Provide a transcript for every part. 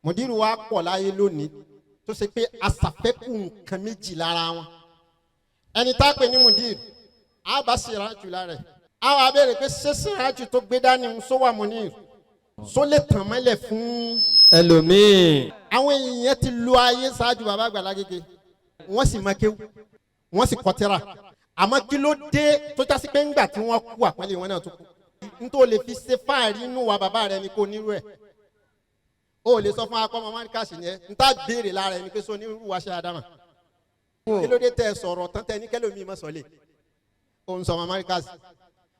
Mùdírù wa pọ̀ láyé lónìí tó ṣe pé aṣàfẹ́kù nǹkan méjì lára wọn. Ẹni tá a pè ní mùdírù, a bá ṣìrájù lára ẹ̀. A wà béèrè pé ṣé ṣìrájù tó gbé dání ń sọ wà mùdírù? Só lè tàn mọ́lẹ̀ fún ẹlòmíì. Àwọn èèyàn ti lu ayé ṣáájú bàbá àgbà Lágége, wọ́n sì máa kéwú, wọ́n sì kọtẹ́ra. Àmọ́ kí ló dé tó jásí pé ńgbà tí wọ́n kú, àpọ́nlé wọn náà tó kú? N tó lè fi ṣe fáàrí inú wa bàbá rẹ ni kò nírú ẹ̀. O lè sọ fún akọ́ ọmọ márìkàsì ni ẹ n ta béèrè lára ẹni pé sọ nírú wa ṣe àdámà. Kí ló dé tẹ sọ̀rọ̀ tán tẹ ní kẹlòmíì má sọ lè o ń sọ ọmọ márìkàsì?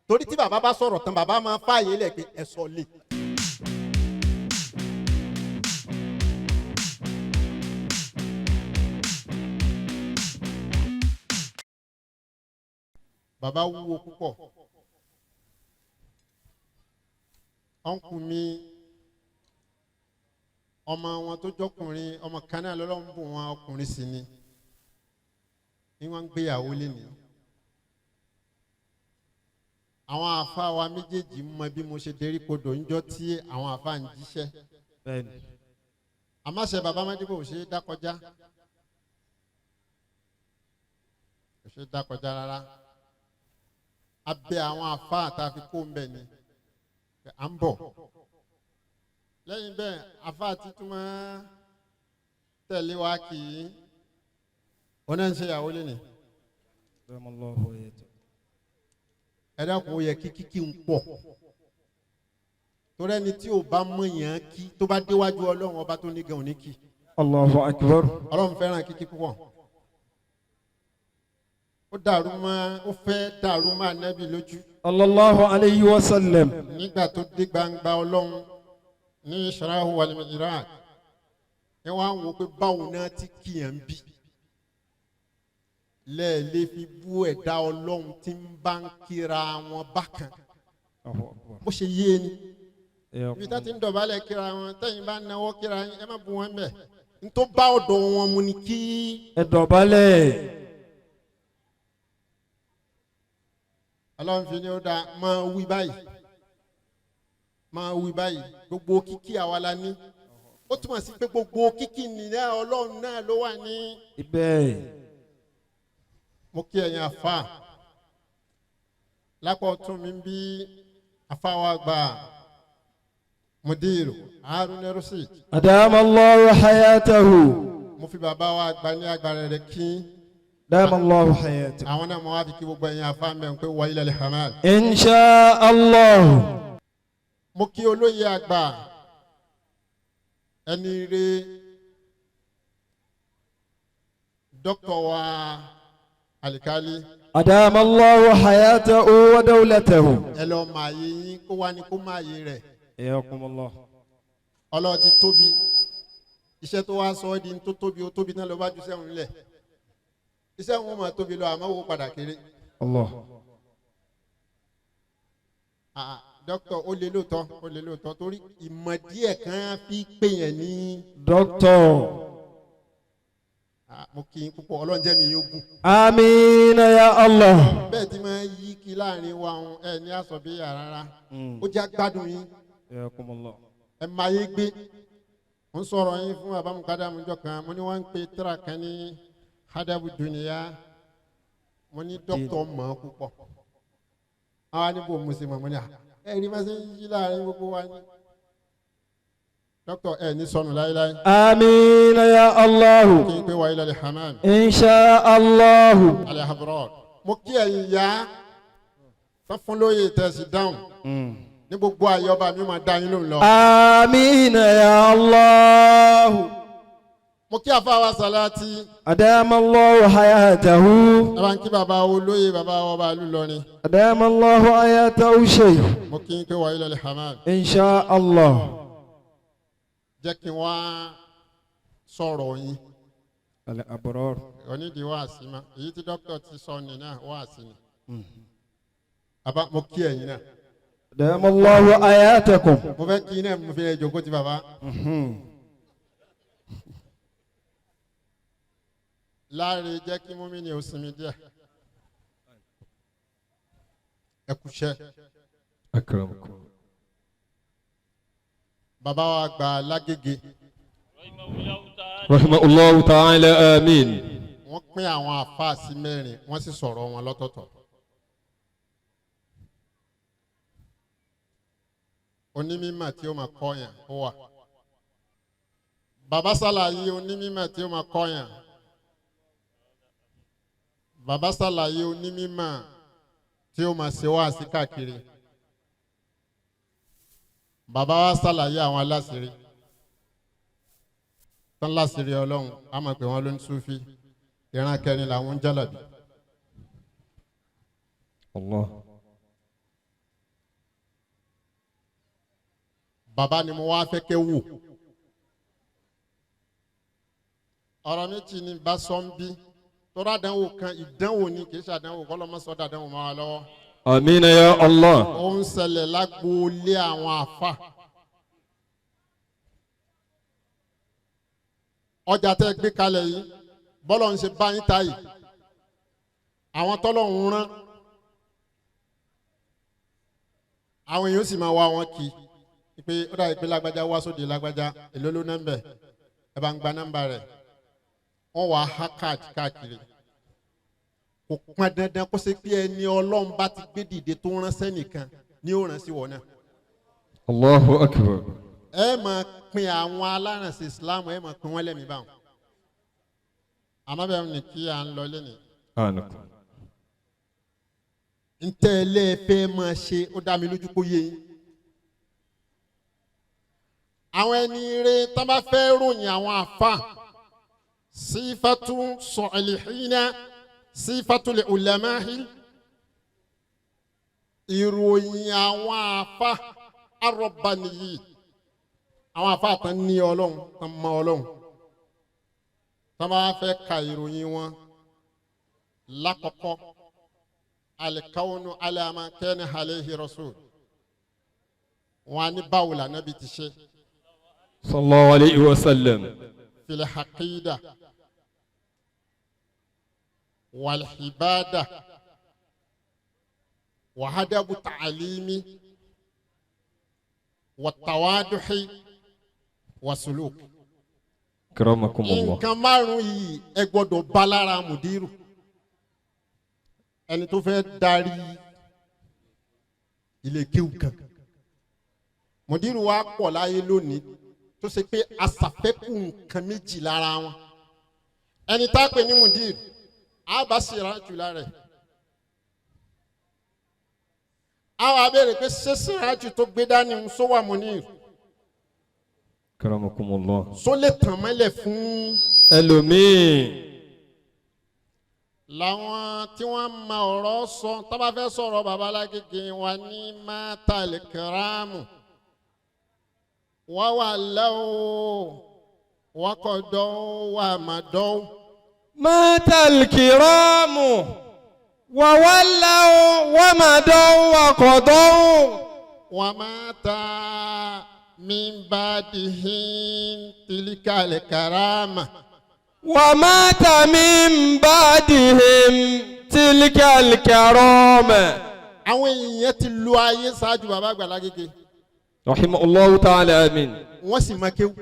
Torí tí bàbá bá sọ̀rọ̀ tán, bàbá máa fààyè lẹ̀ pé ẹ sọ lè. Bàbá wúwo púpọ̀. Ọ̀nkù mi, ọmọ wọn tó jọkùnrin, ọmọ kan náà lọ́lọ́run bùn wọn, ọkùnrin sì ni, ní wọ́n ń gbéyàwó lénìí. Àwọn àfa wa méjèèjì mọ bí mo ṣe dérí kodò ńjọ́ tí àwọn àfa ń jíṣẹ́. Àmọ́ṣe bàbá Mádìbò ò ṣe é dákọjá, kò ṣe é dákọjá rárá. Abẹ àwọn àfa àtàfi kó ń bẹ ni à ń bọ̀ lẹ́yìn bẹ́ẹ̀. Àfa títún máa tẹ̀lé wa kì í wọn náà ń ṣe ìyàwó lẹ́nìí. Ẹ dákun, ó yẹ kí kíkí ń pọ̀, torí ẹni tí ò bá mọ̀ yàn kí tó bá déwájú Ọlọ́run ọba tó ní gan òní kí. Allahu akbar. Ọlọ́run fẹ́ràn kíkí púpọ̀. Ó dàrú mọ́, ó fẹ́ dàrú mọ́ Ànábì lójú. Sallallahu alayhi wa sallam. Nígbà tó dé gbangba Ọlọ́run ní Israhu wal Mi'raj, ẹ wá ń wo pé báwo náà ti kíyàn ń bí lẹ́ẹ̀lẹ́ fi bú ẹ̀dá Ọlọ́run tí ń bá ń kíra wọn bákan bó ṣe yé ni. Ibi tá ti ń dọ̀bálẹ̀ kíra wọn, tẹ́yìn bá náwó kíra yín, ẹ má bu wọn bẹ̀. N tó bá ọ̀dọ̀ wọn mu ni kí ẹ dọ̀bálẹ̀. Ọlọ́run fi ni ó dáa máa wí báyìí, máa wí báyìí. Gbogbo kíkí àwa la ní. Ó túmọ̀ sí pé gbogbo kíkí nìyẹn, Ọlọ́run náà ló wà ní. Ibẹ̀. Mo kí ẹ̀yin àfa lápá ọ̀tún mi ń bí, àfa wa gba mudiru Haruna Rasheed. Adama Allahu hayatahu. Mo fi bàbá wa gba ní agbára rẹ̀ kí. Adama Allahu hayatahu. Àwọn náà mo wá fi kí gbogbo ẹ̀yin àfa mẹ́ pé wa ilal hamal. Insha Allah. Mo kí olóyè àgbà, ẹni rè, dókítà wa Alikali. Adama Allahu hayatahu wa dawlatahu. Ẹ lọ máa yé yín kó wá ní kó máa yé rẹ̀. Iyakumullah. Ọlọ́run ti tóbi, iṣẹ́ tó wá sọ ọ́ di tó tóbi, ó tóbi náà ló bá ju sẹ́wọ̀n lẹ̀, iṣẹ́ wọn máa tóbi lọ, àmọ́ wo padà kéré. Allah. Ah, dókítà, ó lé lóòótọ́, ó lé lóòótọ́, torí ìmọ̀ díẹ̀ kan fi pè yẹn ní. Doctor. Ah, mo kí n púpọ̀, Ọlọ́run jẹ́ mi yóò gùn. Amina ya Allah. Bẹ́ẹ̀ tí máa yí kí láàrin wa ọ̀hún ẹ ní àsọ̀bíyà rárá, ó jẹ́ gbádùn yín. Iyakumullah. Ẹ máa yé gbé. Mo ń sọ̀rọ̀ yín fún bàbá mukadamu jọ kan, mo ní wọ́n ń pe tíra kan ní hadabu dunuya. Mo ní dókítà mọ̀ ọ́ púpọ̀. Àwọn níbo mo sì mọ̀, mo ní à ẹ rí bá ṣe ń yí láàrin gbogbo wa ní. Dókítà, ẹ ní sọnù láéláé. Amina ya Allah. Kí n pé wa ilal hamam. Insha Allah. Alihabrọ, mo kí ẹ̀yin ya fún lóye tẹ̀sí dáhùn ní gbogbo àyè, ọba mi máa dá yín lóhùn lọ. Amina ya Allah. Mo kí àfáwá Sàláàtì. Adama Allahu hayatahu. Ẹ bá ń kí bàbá olóyè, bàbá ọba ìlú Ìlọrin. Adama Allahu hayatahu sheikh. Mo kí n pé wa ilal hamam. Insha Allah. Jẹ́ kí n wá sọ̀rọ̀ yín. Al-abrar. Onídìí wáàsí ma èyí tí dókítà ti sọ ní náà wáàsí ni. Bàbá, mo kí ẹ̀yin náà. Adama Allahu hayatakum. Mo fẹ́ kí náà, mo fi ẹ jókòó ti bàbá. Láre, jẹ́ kí mú mi ní òsinmi díẹ̀. Ẹ kúṣẹ́. Akramakum. Bàbá wa gba Lágége. رحمه الله تعالى آمين. Wọ́n pín àwọn àfáà sí mẹ́rin, wọ́n sì sọ̀rọ̀ wọn lọ́tọ̀ọ̀tọ̀. Onímọ̀ tí ó máa kọ́yàn ó wà. Bàbá ṣàlàyé onímọ̀ tí ó máa kọ́yàn. Bàbá ṣàlàyé onímọ̀ tí ó máa ṣe wáàsí káàkiri. Bàbá wa ṣàlàyé àwọn aláṣìírí. Tán láṣìírí Ọlọ́run, a máa pè wọ́n lóní Súfí. Ìran kẹrin làwọn ń jálàbí. الله. Bàbá ni mo wá fẹ́ kẹ́ wò. Ọ̀rọ̀ méjì ni bá sọ ń bí. Tọ́lá àdánwò kan ìdánwò ni kì í ṣe àdánwò kọ́lọ́mọ́ sọ dàdánwò máa lọ́wọ́. آمين يا الله. Ó ń ṣẹlẹ̀ lágboolé àwọn àfa. Ọjà tẹ́ gbé kalẹ̀ yìí, bọ́lọ̀ ń ṣe bá yín ta yìí. Àwọn tọ́lọ̀ ń rán. Àwọn èèyàn sì máa wá wọn kí. Pé ó dàbí pé lágbájá wá sóde lágbájá, èló ló nọ́mbẹ̀? Ẹ bá ń gba nọ́mbà rẹ̀. Wọ́n wá há káàdì káàkiri. Kò pọn dandan kó ṣe pé ẹni Ọlọ́run bá ti gbé dìde tó ránṣẹ́ nìkan ni ó rán sí wọn náà. الله أكبر. Ẹ máa pin àwọn alárànṣe Islam, ẹ máa pin wọ́n lẹ́mìí báwọn. Àmọ́ bẹ́ẹ̀ ni kí à ń lọ lẹ́nìí. آنكم. Ntẹ́ ẹlẹ́ẹ̀fẹ́ máa ṣe ó dá mi lójú kó yé yín. Àwọn ẹni ire tán bá fẹ́ ròyìn àwọn àfa sífàtú sọ̀lìhínà sífàtú lè ulamahi ìròyìn àwọn àfa arọ̀bànìyí àwọn àfa tán ní Ọlọ́run tán mọ Ọlọ́run tán bá fẹ́ ka ìròyìn wọn lákọ̀ọ́kọ́ alikawunu alama kẹ́ni alayhi rasul wọn á ní báwo la Nábì ti ṣe. صلى الله عليه وسلم. في الحقيدة والحبادة وهدب التعليم والتوادح والسلوك. كرمكم الله. Nǹkan márùn yìí ẹ gbọ́dọ̀ bá lára mùdírù ẹni tó fẹ́ darí ilé kéwù kan. Mùdírù wa pọ̀ láyé lónìí tó ṣe pé aṣàfẹ́kù nǹkan méjì lára wọn. Ẹni tá a pè ní mùdírù a bá ṣèràjù lára ẹ̀, a wà béèrè pé ṣé ṣèràjù tó gbé dání ń sọ wà mùdírù كرمكم الله. só lè tàn mọ́lẹ̀ fún ẹlòmíì. Làwọn tí wọ́n ma ọ̀rọ̀ sọ tó bá fẹ́ sọ̀rọ̀ babalágége wa ní mátàlì kìrámù wọ́n wà lẹ́wọ̀ wọ́n kọ́ dọ́wọ́ wà má dọ́wọ́. مات الكرام وولوا ومضوا وقضوا. Wọ́n máa ta min ba'dihim tilikal karama. ومات من بعدهم تلك الكرامة. Àwọn èèyàn ti lu ayé ṣáájú bàbá Àgbàlá Gègé. رحمه الله تعالى آمين. Wọ́n sì máa kéwú,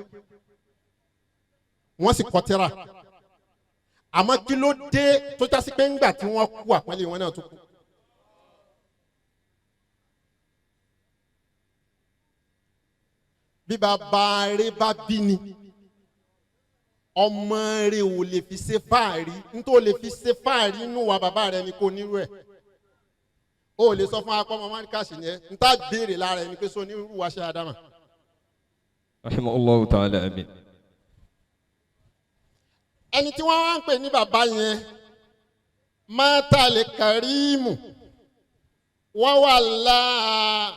wọ́n sì kọ tírà, àmọ́ kí ló dé tó jásí pé ńgbà tí wọ́n kú àpọ́nlé wọn náà tó kú. Bí bàbá rẹ̀ bá bí ni ọmọ rẹ̀ ò lè fi ṣe fáàrí, nítorí ò lè fi ṣe fáàrí inú wa bàbá rẹ̀ ni kò nírú ẹ̀. O lè sọ fún akọ́ ọmọ mọ́ríkàsì ni ẹ n ta béèrè lára ẹni pé sọ onírú wa ṣe àdámà. رحمه الله تعالى آمين. Ẹni tí wọ́n wá ń pè ní bàbá yẹn mátàlẹ̀ kàrímù wọ́n wà láà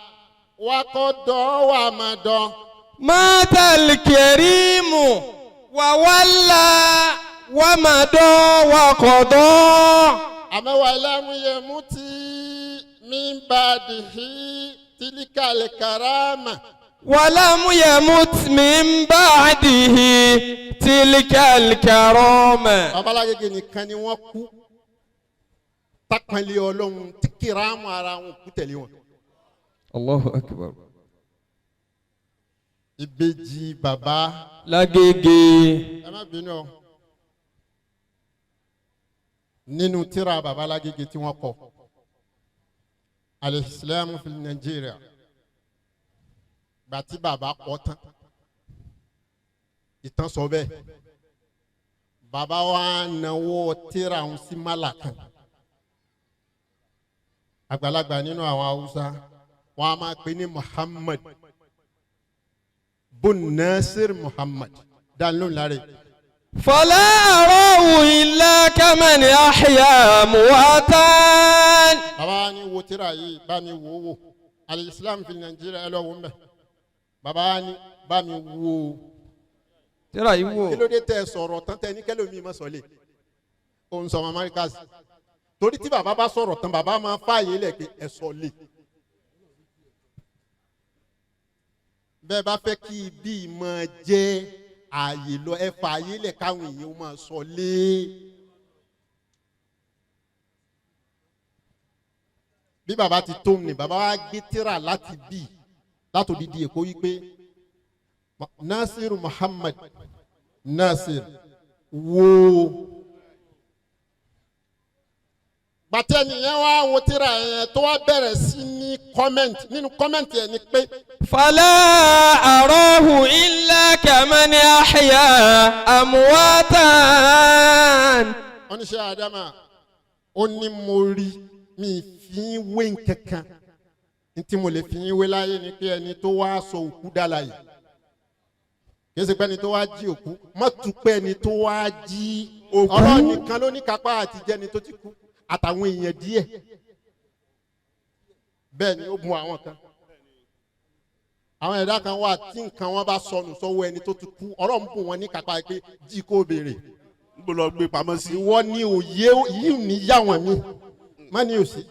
wákọ́dọ̀ wà má dán. مات الكريم وولى ومضى وقضى. Àmọ́ wà lámúyẹ mú tí mi bá dìhí tìlíkàlẹ̀ kàrámà. ولم يمت من بعده تلك الكرامة. Babalágége nìkan ni wọ́n kú tápẹ́lẹ́ Ọlọ́run tí kìrámù ara wọn kú tẹ̀lé wọn. الله أكبر. Ìbejì bàbá Lágége. Ẹ má bínú o. Nínú tírà bàbá Lágége tí wọ́n kọ, Al-Islam fi Nàìjíríà, gbàtí bàbá kọ tán, ìtàn sọ bẹ́ẹ̀, bàbá wa náwó tírà ń sí málà kan, àgbàlagbà nínú àwọn Haúsá, wọn a máa pè ní Muhammad bun Nasir Muhammad dánilóhùn láre. فلا أراه إلا كمن أحيا أمواتا. Bàbá wa ní wo tírà yìí, bá mi wò ó wò, Al-Islam fi Nàìjíríà, ẹ lọ wò ń bẹ. Bàbá wa ní bá mi wò ó. Tírà yìí wò. Kí ló dé tẹ ẹ sọ̀rọ̀ tán tẹ ní kẹlòmíì má sọ lè ó ń sọ ọmọ Amẹ́ríkà sí? Torí tí bàbá bá sọ̀rọ̀ tán, bàbá máa fààyè lẹ̀ pé ẹ sọ lè. Bẹ́ẹ̀ bá fẹ́ kí ibi máa jẹ́ ààyè lọ, ẹ fààyè lẹ̀ káwọn èèyàn máa sọ lé. Bí bàbá ti tó ní, bàbá wa gbé tírà láti bí látòdìdí Èkó wípé Nasiru Muhammad Nasir wo. Gbàtẹ́ nìyẹn wá wo tírà yẹn tó wá bẹ̀rẹ̀ sí ní comment, nínú comment yẹn ni pé. فلا أراه إلا كمن أحيا أمواتا. Wọ́n ní ṣe Adama, ó ní mo rí mi fi ń wé nkankan ntí mo lè fi ń wé láyé ni pé ẹni tó wá sọ òkú dálà yìí, kì í ṣe pé ẹni tó wá jí òkú, má tún pé ẹni tó wá jí òkú. Ọlọ́run nìkan ló ní kápá àti jẹ́ni tó ti kú àtàwọn èèyàn díẹ̀. Bẹ́ẹ̀ ni ó bu àwọn kan, àwọn ẹ̀dá kan wà tí nǹkan wọn bá sọnù sọ́wọ́ ẹni tó ti kú, Ọlọ́run bù wọn ní kápá pé jí kó béèrè. Ń bọ̀ lọ gbé pamọ́ sí. Ìwọ ni òye yìí ní yá wọn mi má ní òsì.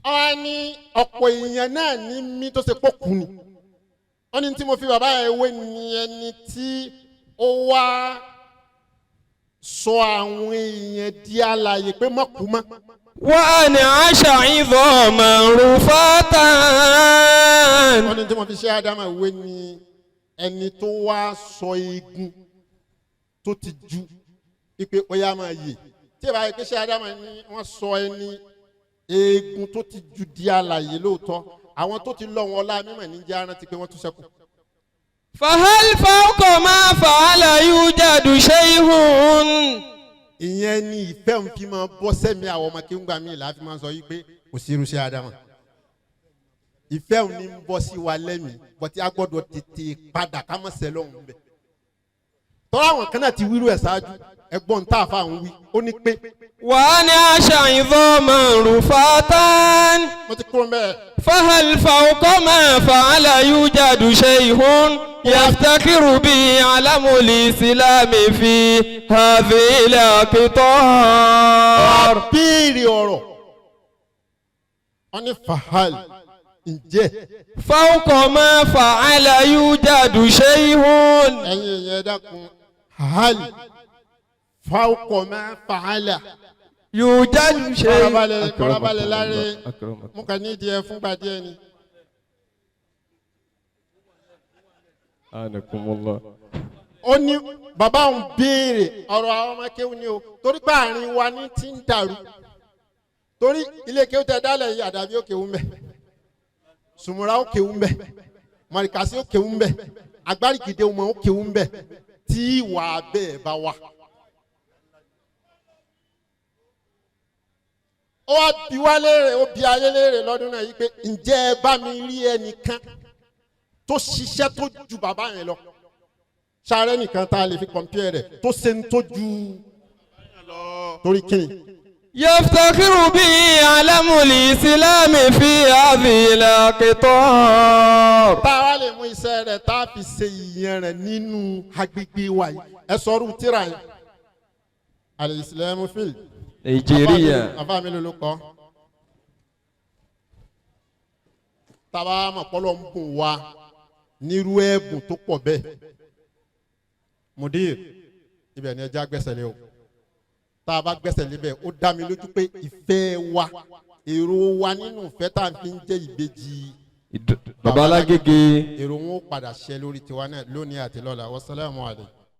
Ọ̀hún ní ọ̀pọ̀ èèyàn náà ní mí tó ṣe pọ̀ kú ni. Wọ́n ní tí mo fi bàbá ẹ̀ wé ni ẹni tí ó wá sọ àwọn èèyàn di alààyè pé má kú mọ́. وأنعش عظاما رفاتا. Wọ́n ní tí mo fi ṣe Ádámà wé ni ẹni tó wá sọ eegun tó ti ju ipe ó yá máa yè. Tí ìbá yẹ pé ṣe Ádámà ni wọ́n sọ ẹni eegun tó ti ju di alààyè lóòótọ́, àwọn tó ti lọ wọn ọlá mímọ̀ ní jẹ́ arántí pé wọ́n tún ṣẹ́kù. فهل فوق ما فعل يوجد شيء؟ Ìyẹn ni ìfẹ́ òun fi máa bọ́ sẹ́mi àwọn ọmọ kéwùgbà mi là á fi máa sọ yìí pé kò sí irúṣẹ́ Ádámà. Ìfẹ́ òun ni ń bọ́ sí wa lẹ́mìí, bọ́tí a gbọ́dọ̀ tètè padà ká má sẹ́ lọ́hùn bẹ́ẹ̀. Tọ́lá àwọn kan náà ti wíru ẹ̀ ṣáájú, ẹgbọ́n tá a fa àwọn wí, ó ní pé. وأنعش عظاما رفاتا. Mo ti kúrò mbẹ́ẹ̀. فهل فوق ما فعل يوجد شيء يفتخر به علم الإسلام في هذه الأقطار؟ Béèrè ọ̀rọ̀, wọ́n ní فهل ǹjẹ́. فوق ما فعل يوجد شيء؟ Ẹ̀yin èèyàn, ẹ dákun، هل فوق ما فعل يوجد شيء؟ Farabalẹ̀, farabalẹ̀ láre, mo kàn ní ìdí ẹ fúngbà díẹ̀ ni. أنكم الله. Ó ní bàbá òun béèrè ọ̀rọ̀ àwọn ọmọ kéwù ni o, torí pé àárín wa ní ti ń dàrú, torí ilé kéwù tẹ dálẹ̀ yìí, àdàbí ó kéwù ń bẹ̀, sùmùrà ó kéwù ń bẹ̀, mọ̀rìkàsí ó kéwù ń bẹ̀, agbárìkìdé ọmọ ó kéwù ń bẹ̀, tí ìwà bẹ́ẹ̀ bá wà. Ó wá bi wá léèrè, ó bi ayé léèrè lọ́dún náà yìí pé ǹjẹ́ ẹ bá mi rí ẹnìkan tó ṣiṣẹ́ tó ju bàbá yẹn lọ? Sáré nìkan tá a lè fi compare rẹ̀ tó ṣe ń tó ju torí kíni. يفتخر به علم الإسلام في هذه الأقطار. Tá a wá lè mú iṣẹ́ rẹ̀ tá a fi ṣe ìyẹn rẹ̀ nínú agbègbè wa yìí, ẹ sọ̀rọ̀ tíra yìí, Al-Islam fil Nàìjíríà. Àfa mi ló kọ́ tábà mọ̀pọ́lọ́ ń bùn wa nírú ẹ̀bùn tó pọ̀ bẹ́ẹ̀, mudir, ibẹ̀ ni ẹja gbẹ́sẹ̀ lé o. Tá a bá gbẹ́sẹ̀ lé bẹ́ẹ̀, ó dá mi lójú pé ìfẹ́ wa, èrò wa nínú ìfẹ́ tá a fi ń jẹ́ ìbejì. Baba Alágége. Èrò wọn ó padà ṣẹ lórí tiwa náà lónìí àti lọ́la. Wasalaamu alaykum.